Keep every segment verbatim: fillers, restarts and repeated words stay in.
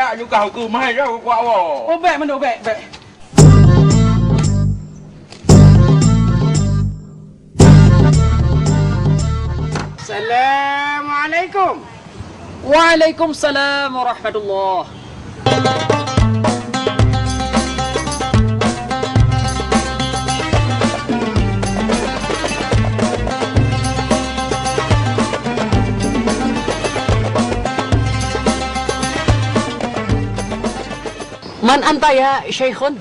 Aju kah hukum hai dah kuat woe. Oh, bèk mandum, bèk, bèk. Assalamualaikum. Waalaikumsalam warahmatullah. Man anta ya Syaikhun?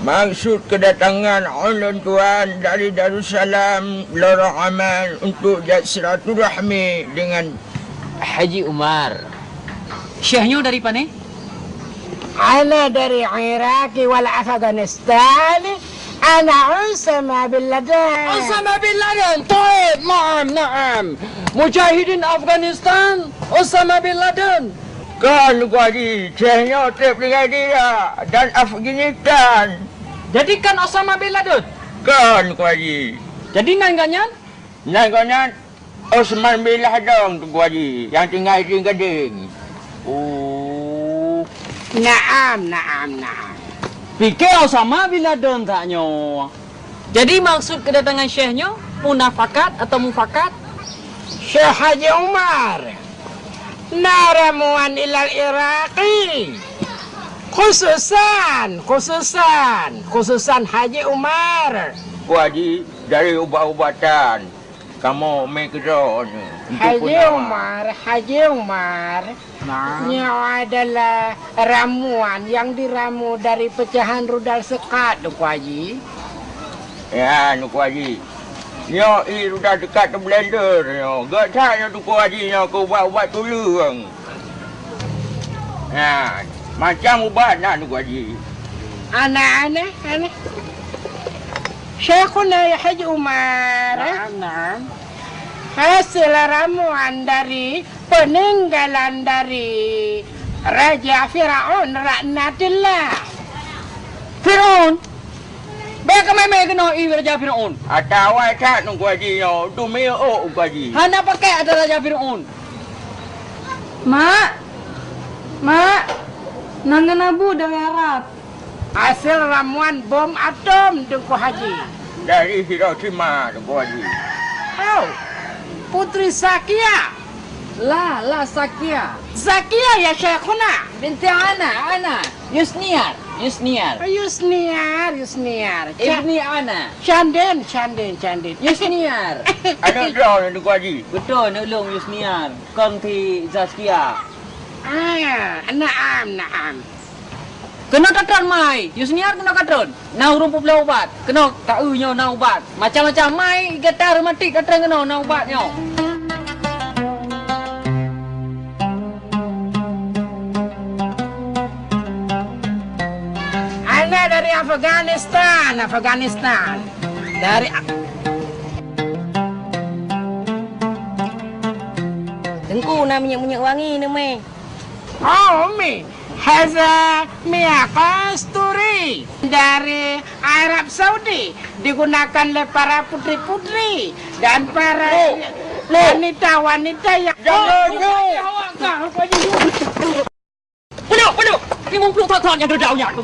Maksud kedatangan ulôn tuan dari Darussalam, Lorong Aman, untuk jak silaturahmi dengan Haji Umar. Syekh nyoe dari pane? Ana dari Iraq wal Afghanistan. Ana Osama bin Laden. Osama bin Laden. Taib, naam, naam. Mujahidin Afghanistan, Osama bin Laden. Kon, Teungku Haji, Syekh nyoe trép tinggai di Irak dan Afghanistan. Jadi kon Osama bin Laden? Kon, Teungku Haji. Jadi nan gobnyan? Nan gobnyan Osman bin Laden, Teungku Haji, nyang tinggai di Gadeng. Oh. Naam, naam, naam. Pike Osama bin Laden that nyoe. Jadi, maksud kedatangan Syekh nyoe munafakat atau mufakat? Syekh Haji Umar, na ramuan ilal Iraqi. Khususan, khususan, khususan Haji Umar. Teungku Haji, dari ubat-ubatan kamoe mé keudroe nyoe. Untuk Haji peunawa. Umar, Haji Umar. Nah. Nyoe adalah ramuan nyang diramu dari pecahan rudal sekat, Teungku Haji. Ya, Teungku Haji. Nyoe ie rudal sekat teublender nyoe. Gét that nyoe, Teungku Haji, nyoe keu ubat-ubat tuleueng. Ya, macam ubat na, Teungku Haji. Aneh, aneh, aneh. Syaikhuna ya Haji Umar, eh? Naam, naam. Hasil ramuan dari peninggalan dari Raja Firaun laknatillah. Firaun? Bèk ka mé-mé keunoe ie Raja Firaun. Ata awai that, Teungku Haji, nyoe dum ie ôk, Teungku Haji. Hana pakai ata Raja Firaun. Mak! Mak! Nan geunabu dari Arab. Hasil ramuan bom atom, Teungku Haji. Dari Hiroshima, Teungku Haji. Oh, Putri Zakia. La, la Zakia. Zakia ya Syaikhuna. Binti Ana, Ana. Yusniar, Yusniar. Yusniar, Yusniar. Ca- Ibni Ana. Canden, canden, canden. Yusniar. Aneuk droe, Teungku Haji. Beutôi, aneuk lôn Yusniar. Kon ti Zakia. Ah, naam, naam. Keunoe tatron mai, Yusniar keunoe katron. Na ureueng peubloe ubat, keunoe taeu nyoe na ubat. Macam-macam mai gata reumatik tatron keunoe na ubat nyoe. Ana dari Afghanistan, Afghanistan. Dari A-, Teungku, na minyeuk-minyeuk wangi neumé. Oh, Umi, haza minyak kasturi dari Arab Saudi, digunakan oleh para putri-putri dan para wanita-wanita yang... Jangan, Umi. Peuduek, peuduek! Limong ploh thon-thon nyang geureudau nyan.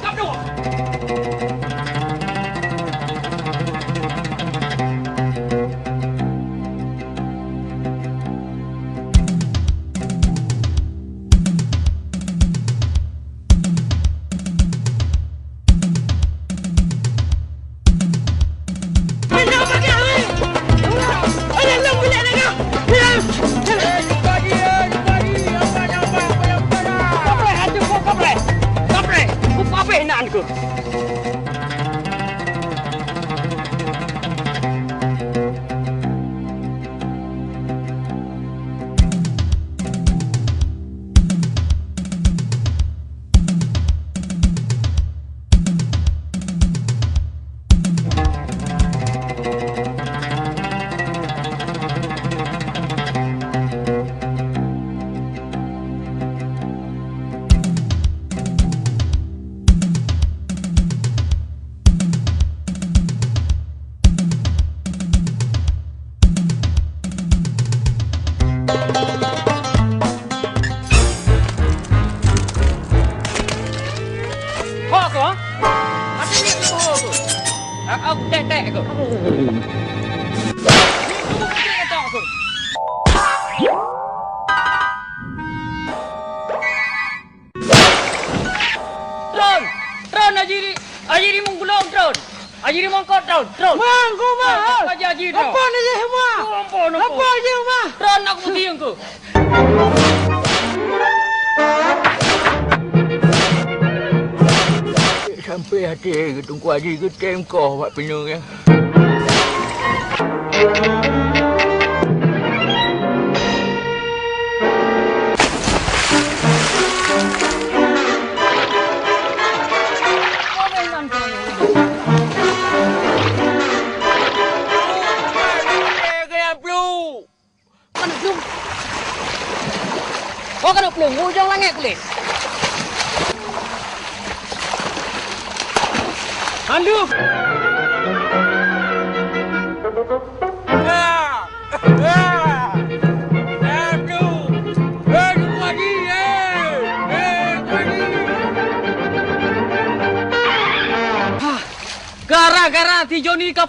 Kapreh, antu kapreh! Kapreh! Kapreh! Kupapeh nan ku! Aku tek-tek aku. Tron! Tron, Haji Ri-, Haji Rimong Gulong, Tron! Haji Rimong Kot, Tron! Tron! Mang, ku mah! Tron, Haji, Haji, Tron! Apa ni, Mah? Oh, ampun, ampun. Apa ni, Mah? Tron, aku tieng ku. Sampai hati Teungku Haji geutem koh bak pineung nyan. Keuneuk plueng. Oh, keuneuk plueng. Ujong langét kulét. Mandum. Gara-gara si Joni ka